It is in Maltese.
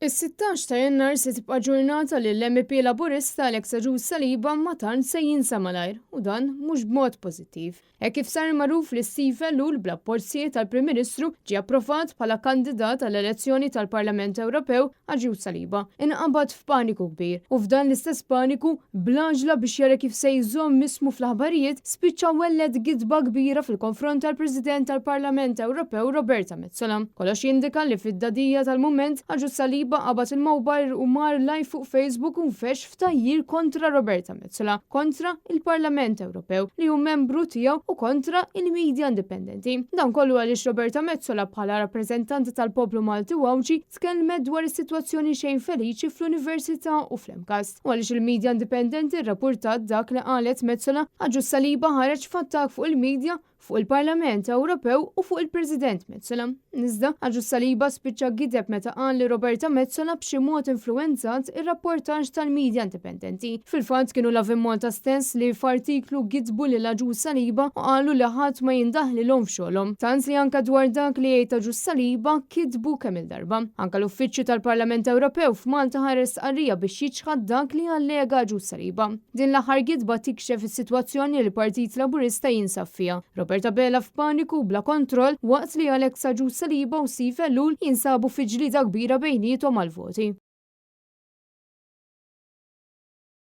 Is-16 ta' Jannar se tibqa' ġurnata li l-MEP Laburista Alex Agius Saliba ma tant se jinsa malajr u dan mhux b'mod pożittiv. Hekk kif sar magħruf li Steve Ellul bl-appoġġ sħiħ tal-Prim Ministru ġie approvat bħala kandidat għall-elezzjoni tal-Parlament Ewropew, Agius Saliba inqabad f'paniku kbir u f'dan l-istess paniku, bl-għaġla biex jara kif se jżomm ismu fl-aħbarijiet, spiċċa welled gidba kbira fil-konfront tal-President tal-Parlament Ewropew Roberta Metsola. Kollox jindika li fid-dagħdigħa tal-mument, Agius Saliba qabad il-mobile u mar live fuq Facebook u nfexx f'tgħajjir kontra Roberta Metsola, kontra il-Parlament Ewropew li hu membru tiegħu u kontra il-media indipendenti. Dan kollu għaliex Roberta Metsola bħala rappreżentanta tal-poplu Malti u Għawdxi tkellmet dwar is-sitwazzjoni xejn feliċi fl-Università u fl-MCAST u għaliex il-media indipendenti rrapurtat dak li qalet Metsola, Agius Saliba ħareġ f'attakk fuq il-media, fuq il-Parlament Ewropew u fuq il-President Metsola. Iżda, Agius Saliba spiċċa gideb meta qal li Roberta Metsola b'xi mod influwenzat ir-rapportaġġ tal-media indipendenti. Fil-fatt kienu Lovin Malta stess li f'artiklu gidbu lil Agius Saliba u qalu li ħadd ma jindaħlilhom f'xogħolhom. Tant li anke dwar dak li jgħid Agius Saliba kitbu kemm-il darba. Anke l-Uffiċċju tal-Parlament Ewropew f'Malta ħareġ stqarrija biex jiċħad dak li allega Agius Saliba. Din l-aħħar gidba tikxef is-sitwazzjoni li l-Partit Laburista jinsab fiha. Robert Abela f'paniku u bla kontroll waqt li Alex Agius Saliba u Steve Ellul jinsabu fi ġlieda kbira bejniethom għall-voti.